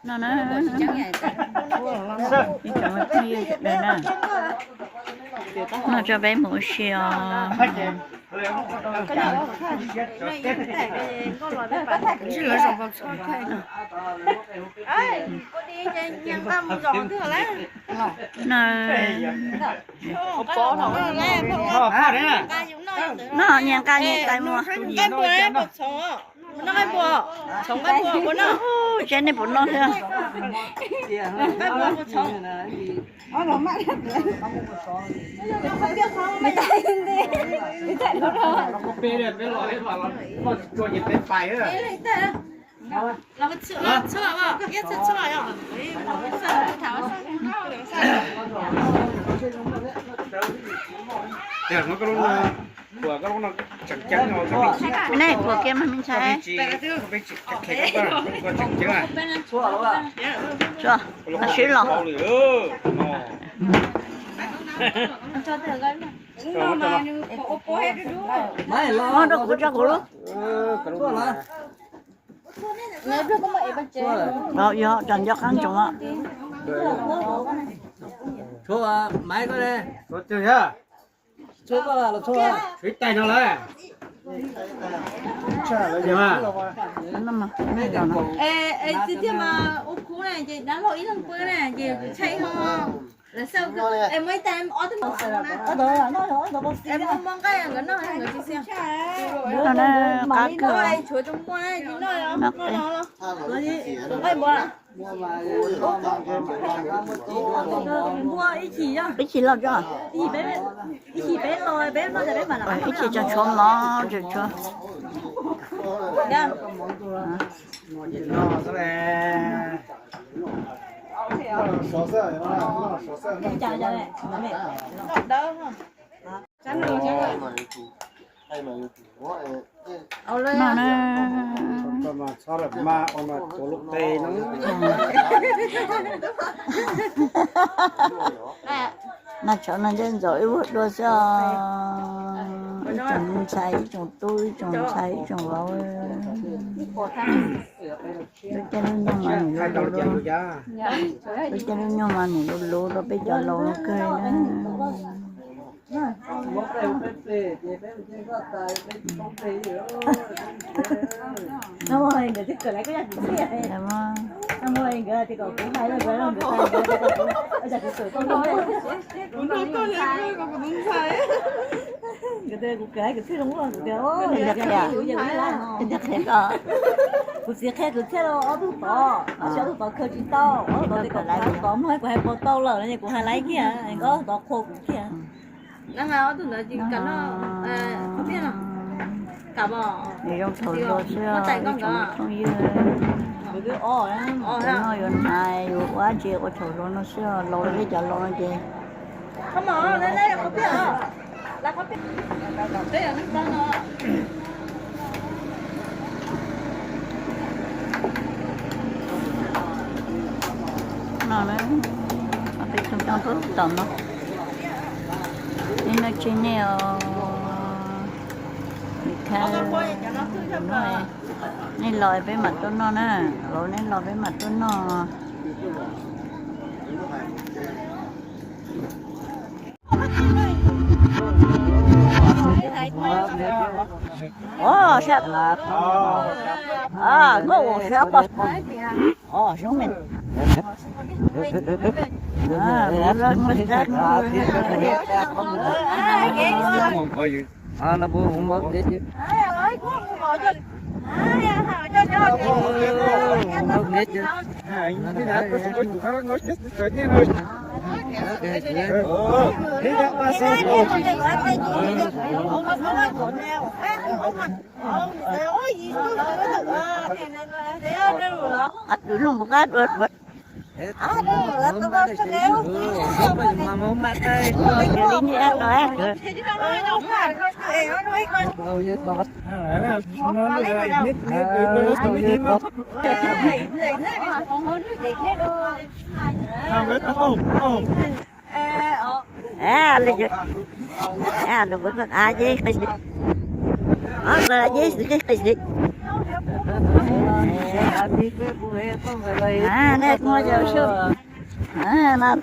ນະ ນະ ນະຈະໄປໝູຊິອງ ນະ ນະ ນະ ນະ ຫຍັງກະຫຍັງຕາຍໝົດ. ແນ່ ພວກແກມັນມີໃຊ້ ຊົ່ວ ມາຊິລອ ມາດອກກູຈັກໂກໂລ ເນາະ ເນາະ ຈັນຢອກຄັນຈົງອະ ໂຊອະ ໄມ້ກໍໄດ້ ໂຊເຈີຍ ໂຊກໍລະ ໂຊ ເຮັດໄຕເນາະລະ ເດມາ ເອ ເອ ຊິເຕຍມາໂອຄູນະ ເຈ ນະໂລ ອີ່ໜຶ່ງເປີນະ ເຈ ໃຊ້ເຮົາ ນີ້ລອຍໄປໝັດຕົ້ນນໍນະ ໂລນີ້ລອຍໄປໝັດຕົ້ນນໍ. ອໍ ແຊບ ອາ ໂອ້ ແຊບ ອໍ ຊຸມເມັນ ອາ ເລີດ ເລີດ ເລີດ. Aa, näet, maşallah. Aa, näet.